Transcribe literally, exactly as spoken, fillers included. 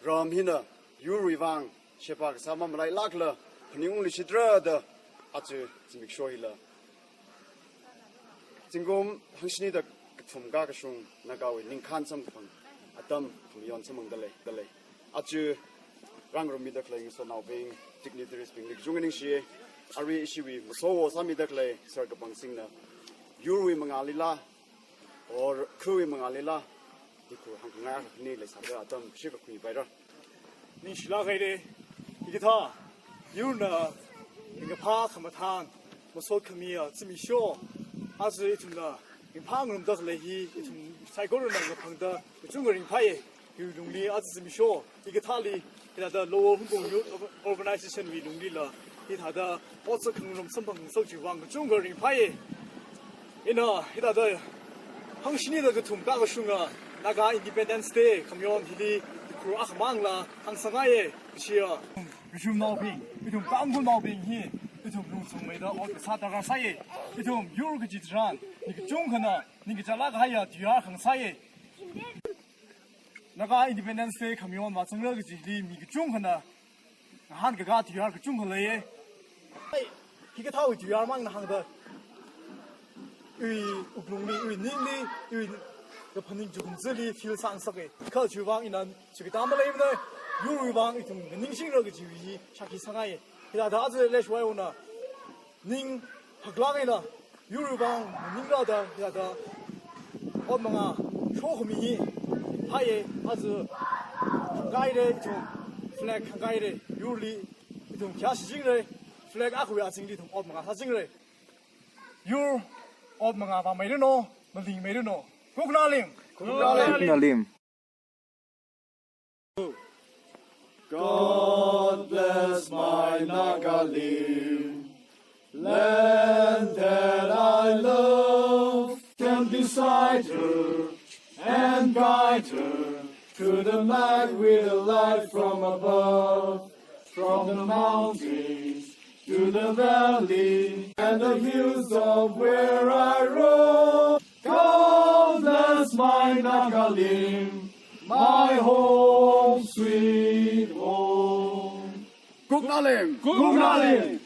Ram hina yurwui vang sheba kasā mamalailākla phaningungluishitra da aja zimiksho hila zingkum hangshinida kathum kakashung Nagawui ningkhān samkaphang atam khamayon samphangda lei, da lei. Aja rāngarummida khalei ngasotnaobing, dignitaries bingli kachungkha ningshiya. Arui ishiwui masowo sāmida khalei Sir Kapangsingna yurwui mangālila or khawui mangālila Dkhur hāngkhangai khani leisāda atam shikakhui paira. Ningshilāk haira, hikathā yurna ringkaphā khamathān masot khamiya zimiksho aja ithumna ringphāngarumda khalei hi ithum saikorana ngaphangda kachungkha ringphāya. Hiwui lungli aja zimiksho hikathāli hithāda Lower Hungpung Youth Organization wui lunglila hithāda otsak khangarum samphang ngasakchiwui vang kachungkha ringphāya. Ina hithāda hangshinida kathum kakashunga Naga Independence Day khamayon hili Dkhur akhamangla hāngsangngaiya. Kachiya kashumnaobing, ithum Tangkhulnaobing hi ithum lungsungmeida ot kasā darkar sāya. Ithum yur kaji tharan mi kachungkhana ningkachālāk kahaiya tuiyār khangasāya. Naga Independence Day khamayon vāzangra kajili mi kachungkhana ngahānkakā tuiyār kachungkha leiya. Ai, hikathāwui tuiyār mang nahāngda iwui wuklungli, iwui ningli, iwui kaphaning chukumzali feel sāngasaka. Kha chiwui vang ina chikathā maleimana, yurwui vang ithum nganingshingra kajiwui shākhi sāngaiya. Hithāda aja Leshwai ona ning haklāk eina yurwui vang maningrāda, yāda ot mangā shokhami hi phāya. Aja hāngkahaira ithum, flag hāngkahaira, yurli ithum khayā shichingra, flag akhawui azingli ithum ot mangā sāchingra. Yur ot mangā vāmeiranu, malingmeiranu. Kuknalim! Kuknalim! God bless my Nagalim, land that I love. Stand beside her and guide her through the night with a light from above. From the mountains to the valley and the hills of where I roam. God bless my Nagalim, my home sweet home. Kuknalim! Kuknalim!